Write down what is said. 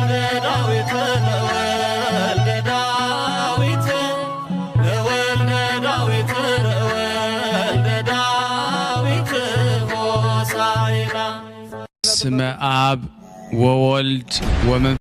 ለወልደ ዳዊት፣ ለወልደ ዳዊት፣ ለወልደ ዳዊት፣ ለወልደ ዳዊት ሆሳዕና። በስመ አብ ወወልድ ወመንፈስ